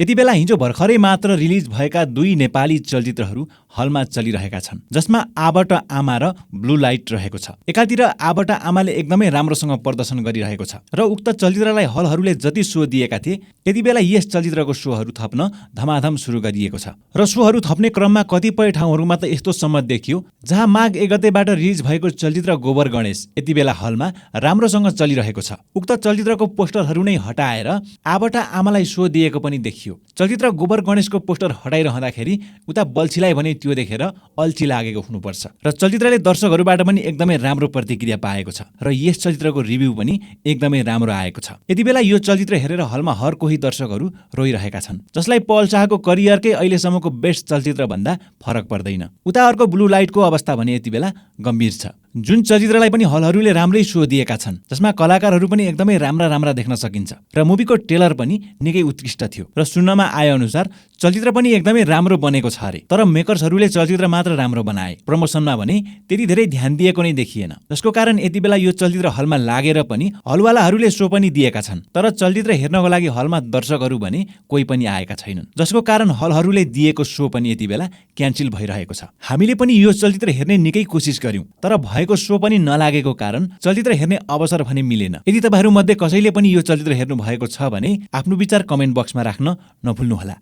यति बेला हिजो भर्खरै मात्र रिलिज भएका 2 नेपाली चलचित्रहरू हलमा चलिरहेका छन्, जसमा आबाट आमा र ब्लू लाइट रहेको छ। एकातिर आबाट आमाले एकदमै राम्रोसँग प्रदर्शन गरिरहेको छ र उक्त चलचित्रलाई हलहरूले जति सो दिएका थिए यति बेला यस चलचित्रको सोहरू थप्न धमाधम सुरु गरिएको छ। र सोहरू थप्ने क्रममा कतिपय ठाउँहरूमा त यस्तोसम्म देखियो जहाँ माघ 1 गतेबाट रिलिज भएको चलचित्र गोबर गणेश यति बेला हलमा राम्रोसँग चलिरहेको छ। उक्त चलचित्रको पोस्टरहरू नै हटाएर आबाट आमालाई सो दिएको पनि देखियो। चलचित्र गोबर गणेशको पोस्टर हटाइरहँदाखेरि उता बल्छीलाई भने त्यो देखेर अल्छी लागेको हुनुपर्छ र चलचित्रले दर्शकहरूबाट पनि एकदमै राम्रो प्रतिक्रिया पाएको छ र यस चलचित्रको रिभ्यू पनि एकदमै राम्रो आएको छ। यति बेला यो चलचित्र हेरेर हलमा हर कोही दर्शकहरू रोइरहेका छन्, जसलाई पल शाहको करियरकै अहिलेसम्मको बेस्ट चलचित्र भन्दा फरक पर्दैन। उता अर्को ब्लू लाइटको अवस्था भने यति बेला गम्भीर छ, जुन चलचित्रलाई पनि हलहरूले राम्रै सो दिएका छन्, जसमा कलाकारहरू पनि एकदमै राम्रा देख्न सकिन्छ र मुभीको ट्रेलर पनि निकै उत्कृष्ट थियो र सुन्नमा आए अनुसार चलचित्र पनि एकदमै राम्रो बनेको छ अरे। तर मेकर्सहरूले चलचित्र मात्र राम्रो बनाए, प्रमोसनमा भने त्यति धेरै ध्यान दिएको नै देखिएन, जसको कारण यति बेला यो चलचित्र हलमा लागेर पनि हलवालाहरूले सो पनि दिएका छन्, तर चलचित्र हेर्नको लागि हलमा दर्शकहरू भने कोही पनि आएका छैनन्, जसको कारण हलहरूले दिएको सो पनि यति बेला क्यान्सल भइरहेको छ। हामीले पनि यो चलचित्र हेर्ने निकै कोसिस गर्यौं, तर भएको सो पनि नलागेको कारण चलचित्र हेर्ने अवसर भने मिलेन। यदि तपाईहरू मध्ये कसैले पनि यो चलचित्र हेर्नु भएको छ भने आफ्नो विचार कमेन्ट बक्समा राख्न नभुल्नुहोला।